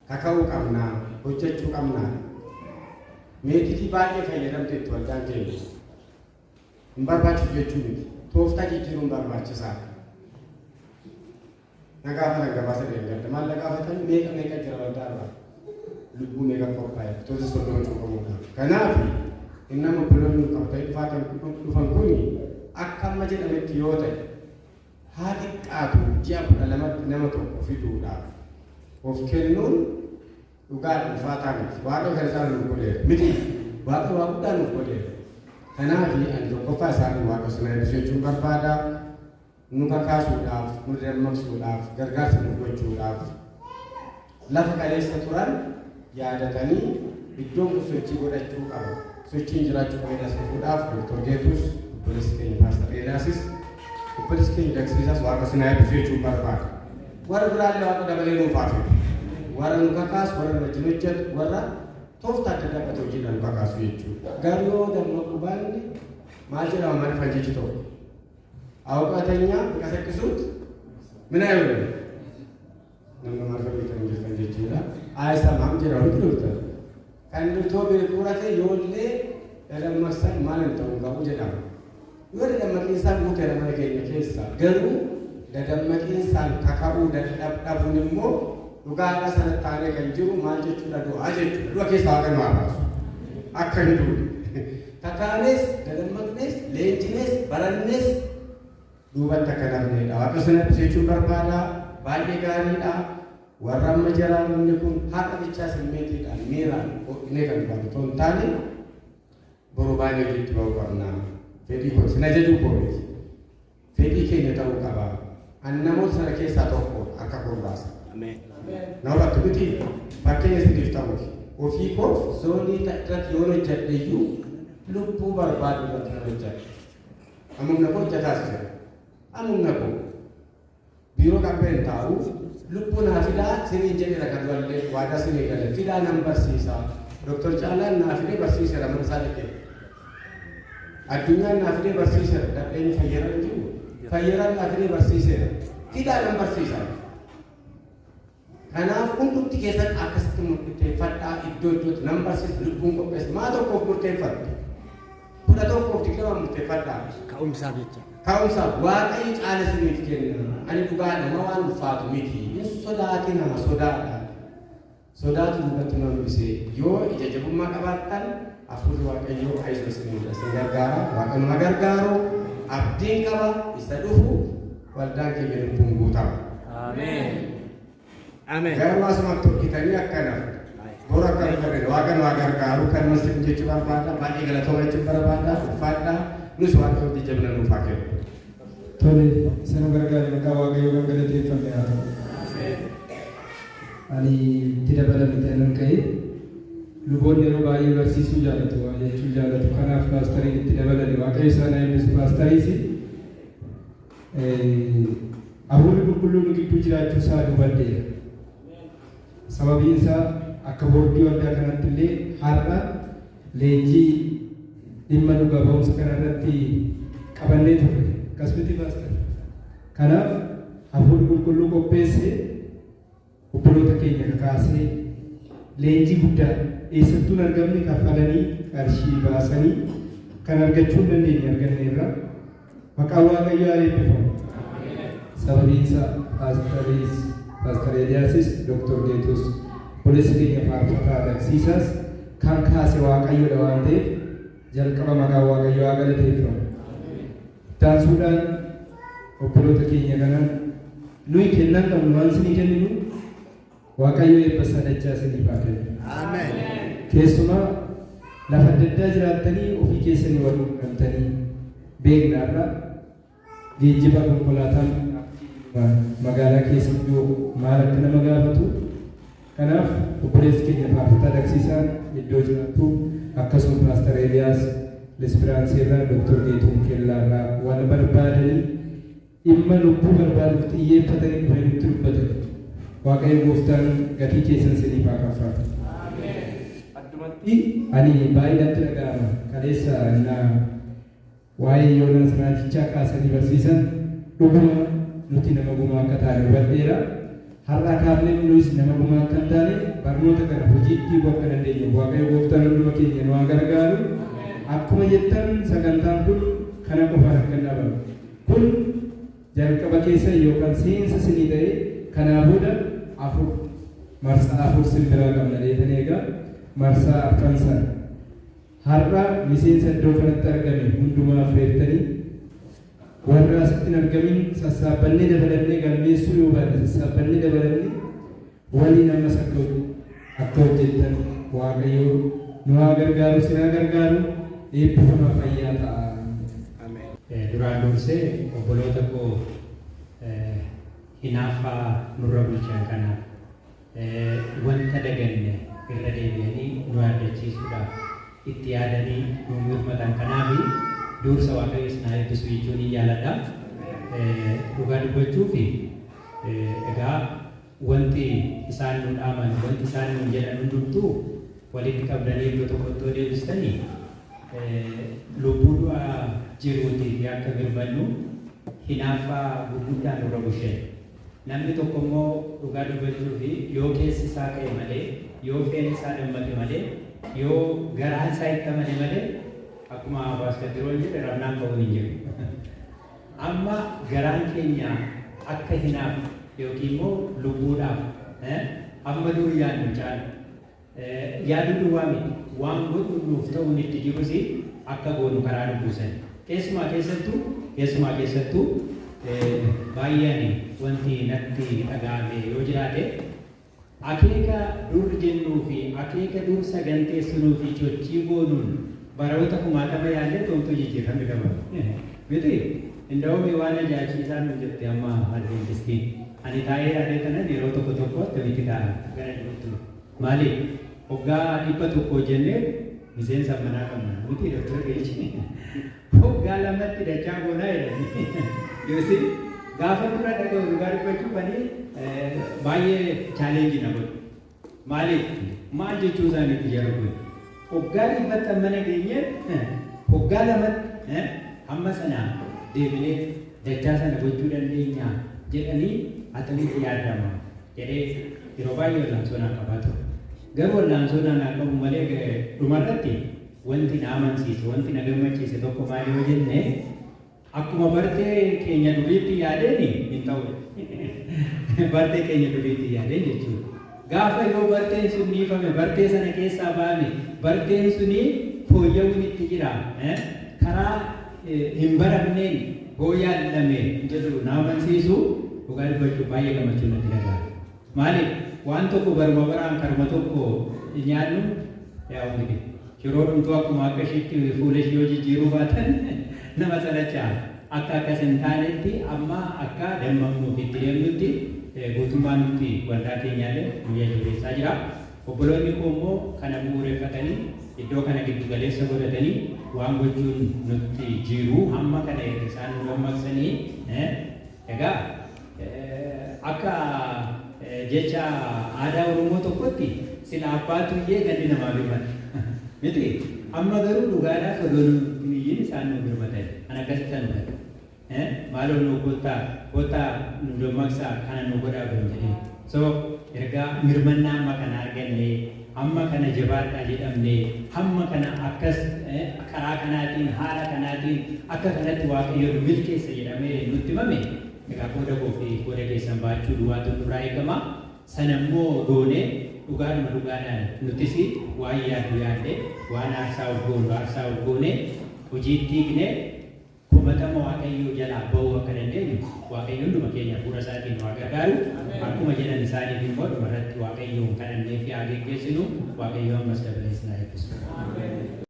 Kaka'uu qabnaa, hojjechuu qabnaa. Method baay'ee fayyadamteetti waldaan keenya. Hin barbaachisu jechuu miti. Tooftaa jijjiiruun barbaachisaadha. Na gaafatan gabaasa deeggarta. Maal na gaafatan? Meeqa meeqa jira waldaa irraa? Lubbuu meeqa qophaa'e? Toota 30 cuuphamuudhaaf. Kanaaf inni nama obboloonni nu qabatanii dhufaatan dhufan kun akka amma jedhametti yoo ta'e, haa xiqqaatu ji'a 12tti nama tokko fiduudhaaf of kennuun dhugaadha, ulfaataa miti. Waaqayyo kana caalu nuuf godheera. Miti. Waaqayyo waa guddaa nuuf godheera. Kanaaf ani tokkoffaa isaanii Waaqa sana eebbisu jechuun barbaada. Nu kakaasuudhaaf, nu dammaqsuudhaaf, gargaarsa nuuf gochuudhaaf, lafa kaleessa turan yaadatanii iddoon kun sochii godhachuu qaba. Sochiin jiraachuu qaba jedhas dhufuudhaaf Dooktor Geetus, obboleessi keenya Paastar Eelaasis, obboleessi keenya Dagsiisaas Waaqa sana eebbisu jechuun barbaada. Warra biraallee Waaqa dabalee nuuf haa fidu. Warra nu kakaasu, warra nu wajjin hojjetu, warra tooftaa adda addaa qabate hojiidhaan nu kakaasu jechuudha. Garuu yoo dammaquu baanne maal jedhama maaliif jechi tokko? አውቀው ከተኛ ቢቀሰቅሱት ምን አይሆንም? Namni maal fayyadamu jirtan jechuudha. አይሰማም jedha miti, doktor. Kan durtoo beekurate yoollee dadammaqsan maal hin ta'u qabu jedhama. Yoo dadammaqiinsaan guuteera mana keenya keessa, garuu dadammaqiinsaan kaka'uu dadhabuun immoo dhugaadhaa sanatti taanee kan jiru maal jechuudha? Du'aa jechuudha. Du'a keessaa Waaqa nu haa baasu. Akka hin duune. Kakaanes, dadammaqnes, leenjines, barannes duubatti akka nafneedha. Waaqa sana jechuun barbaada. Baay'ee gaariidha. Warra amma jiraanonni kun har'a bichaa simmeetiidhaan miiraan ho'inee kan baatu otoo hin taane, boru baay'ee hojiitti ba'uu qabna. Fedhii koo sin ajajuu koo miti. Fedhii keenya ta'uu qaba. Ani namoota sana keessaa tokko harka koon baasa. Na hubattu miti? Fakkeenya isiniif ta'uuf. Ofii koof zoonii irratti yoon hojjedhe iyyuu lubbuu barbaadu irratti nan hojjedha. Amma humna koo hojjetaas jira. Amma humna koo biiroo qabbeen taa'u lubbuu naa fidaa siniin jedheera, kan durallee waadaa sinii gale, fidaa nan barsiisa. Doktor Caalaan naa fidee barsiiseera mana isaa dhaqee. Addunyaan naa fidee barsiiseera. Dhaqeen Fayyaraan hin jiru. Fayyaraan naa fidee barsiiseera. Fidaa nan barsiisa. Kanaaf hundumti keessan akkasitti murteeffadhaa, iddoo iddootti nan barsiisa, lubbuun qopheessa. Maa tokkoof murteeffattu? 11f 20 murteeffadhaa. Ka'umsaaf jecha. Ka'umsaaf Waaqayyo caala isiniif kenna. Ani dhugaadha, ma waan ulfaatu miti. Hin sodaatinaa, sodaadha. Sodaatu duubatti nu hambise. Yoo ija jabummaa qabaattan hafuurri Waaqayyoo ayizoo isiniin isin gargaara. Waaqayyo nama gargaaru. Abdiin qaba isa dhufu waldaan keenya lubbuun guutama. Ameen. Ameen. Garuu asumatti hojjetanii akkana boru akka hin barreene Waaqa nu haa gargaaru kan nuti jechuu barbaada. Baay'ee galatooma jechuun barbaada. Ulfaadha. Nus Waaqa hojii jabina nuuf haa kennu. Tole, isa nu gargaare maqaa Waaqayyoo kan galateeffame haa ta'u. Ani itti dabalamte anan ka'e, luboonni yeroo baay'ee barsiisuu jaalatu, waa jechuu jaalatu. Kanaaf paastariin itti dabalani. Waaqayyo isaan haa eebbisu paastariis. Hafuurri Qulqulluu nu gidduu jiraachuu isaa hubadheera. Sababiin isaa akka boordii waldaa kanatti illee har'a leenjii dhimma dhuga ba'umsa kana irratti qabannee turre. Akkas miti, paastar? Kanaaf Hafuurri Qulqulluu qopheessee obboloota keenya kakaasee leenjii guddaa eessattuu hin argamne kaffalanii, qarshii baasanii kan argachuu hin dandeenye arganneerra. Maqaan Waaqayyoo haa eebbifamu. Sababiin isaa paastariis, Paastar Eeliyaasis, Dooktor Geetus, obboleessi keenya faarfataa Dagsiisaas kan kaase Waaqayyoodha waan ta'eef jalqaba maqaan Waaqayyoo haa galateeffamu. Ittaansuudhaan obboloota keenya kanaan nuyi kennaan qabnu waan isinii kenninu, Waaqayyo eebba isaa dachaa isiniif haa kennu. Keessumaa lafa adda addaa jiraattanii ofii keessanii wal quunnamtanii beeknaarra geejjiba konkolaataan magaalaa keessa iddoo maal akka nama gaafatu. Kanaaf obboleessi keenya faarfataa Dagsiisaan iddoo jiraattu, akkasuma Paastar Eeliyaas Lesbiraanseerraa, Dooktor Geetuun Keellaarraa wal barbaadanii dhimma lubbuu barbaaduuf xiyyeeffatanii dhufanii nutti dubbatan. Waaqayyo gooftaan gatii keessan isiniif haa kaffalu. Addumatti ani baay'ee natti dhaga'ama. Kaleessa innaa waa'ee Yoonaas raajichaa kaasanii barsiisan dhuguma nuti nama gumaa akka taane hubadheera. Har'aa kaafnee nuyis nama gumaa akka hin taane barnoota kana hojiitti hiikuu akka dandeenyu Waaqayyo gooftaan hunduma keenya nu haa gargaaru. Akkuma jettan sagantaan kun kana qofaan akka hin dhaabamne. Kun jalqaba keessa yookaan seensa isinii ta'e kanaa booda afur marsaa afur simbiraa qabna dheetan eegaa marsaa arfan sana. Har'a miseensa iddoo kanatti argame hundumaa affeertanii warra asitti hin argamin sassaabbannee dabalannee galmeessuu yoo baanne sassaabbannee dabalannee waliin ammas akka hojjettan Waaqayyo nu haa gargaaru, sin haa gargaaru, eebbifamaa fayyaa ta'a. Duraan dursee obboloota koo hinaaffaa nurra bulchan kanaaf wanta daganne irra deebi'anii nu yaaddachiisuudhaaf itti yaadanii nu mirmatan kanaaf dursa Waaqayyo isin haa eebbisu jechuun hin jaaladha. Dhugaa dubbachuuf egaa wanti isaan nu dhaaman, wanti isaan nu jedhan hundumtuu walitti qabdanii iddoo tokkotti yoo deebistanii lubbuu du'aa jiruutiif akka birmannu hinaaffaa gurguddaa nurra bushen. Namni tokko immoo dhugaa dubbachuuf yoo keessi isaa ka'e malee, yoo feen isaa dammaqe malee, yoo garaan isaa itti amane malee akkuma Paaster jedhe rabnaan ka'uun hin jiru. Amma garaan keenya akka hinaaf yookiin immoo lubbuudhaaf amma dur yaadnu caalu. Yaaduu duwwaa miti waan godhu nuuf ta'uun itti jirus akka goonu karaa nu buusan. Keessumaa keessattuu baay'een wanti natti dhaga'ame yoo jiraate akeeka dur jennuu fi akeeka dur saganteessinuu fi sochii goonuun baroota kumaatama yaallee toomtuu jijjiiramni qaba. Miti inda'oomii waan ajaa'ibsiisaa nuun jette amma Adventistiin. Ani taa'ee yaadee kanan yeroo tokko tokko akkamitti ta'a gara jirutti. Maali? Hoggaa 100 jennee miseensa manaa qabna. Miti Doktor Geechi. Hoggaa lamatti dachaa goonaa jedhani. Yoosi gaafa dura dhaga'u dhugaa dubbachuuf ani baay'ee challenge na godhu. Maaliif? Maal jechuu isaaniitti jarri kun? Hoggaa dhibbatti amma nageenye hoggaa lamatti hamma sana deebinee dachaa sana gochuu dandeenya jedhanii attamitti yaadama jedhee yeroo baay'ee wallaansoo naa qabaa ture. Garuu wallaansoo naa qabu malee dhumarratti wanti na amansiise, wanti na gammachiise tokko maali yoo jenne akkuma bartee keenya duriitti yaadeen hin ta'u. Bartee keenya duriitti yaadeen jechuudha. Gaafa yoo barteen sun dhiifame, bartee sana keessaa ba'ame, barteen suni fooyya'uun itti jira. Karaa hin baramneen hoo yaadame jedhu na amansiisu dhugaa dubbachuuf baay'ee gammachuu natti dhaga'ama. Maaliif waan tokko baruma baraan karuma tokko nyaannu yaa hundi yeroo dhumtuu akkuma akka ishiitti fuula ishii yoo jijjiiruu baatan nama salachaa akka akkas hin taanetti amma akka dammaqnuuf itti deemnutti guutummaan nuti waldaa keenyaallee nu jajjabeessaa jira. Obboloonni koo immoo kana bu'uureffatanii iddoo kana giddu galeessa godhatanii waan gochuun nutti jiru hamma kana erga isaan nu dammaqsanii egaa akka jecha aadaa Oromoo tokkotti sila abbaatu iyyee gandi namaa birmata. Miti amma garuu dhugaadhaaf odoo nu iyyin isaan nu birmatan. An akkasitti kan hubadhe. Maaloo nu kottaa nu dammaqsaa kana nu godhaa kun jedhee. So ergaa mirmannaa amma kana arganne, hamma kana jabaadhaa jedhamne, hamma kana akkas karaa kanaatiin haala kanaatiin akka kanatti Waaqayyo nu milkeessa jedhamee nutti himame egaa qooda koo fi qooda keessan baachuu duwwaatu nurraa eegama. Sana immoo goonee dhugaadhuma dhugaadhaan nutis waan yaadnu yaadne, waan aarsaa of goonu aarsaa of goone hojiitti hiikne komatama Waaqayyoo jalaa ba'uu akka dandeenyu Waaqayyo hunduma keenya hafuura isaatiin nu haa gargaaru. Akkuma jedhan isaaniif immoo dhumarratti Waaqayyoon kadhannee fi haa geggeessinu. Waaqayyo ammas dabalee isin haa eebbisu.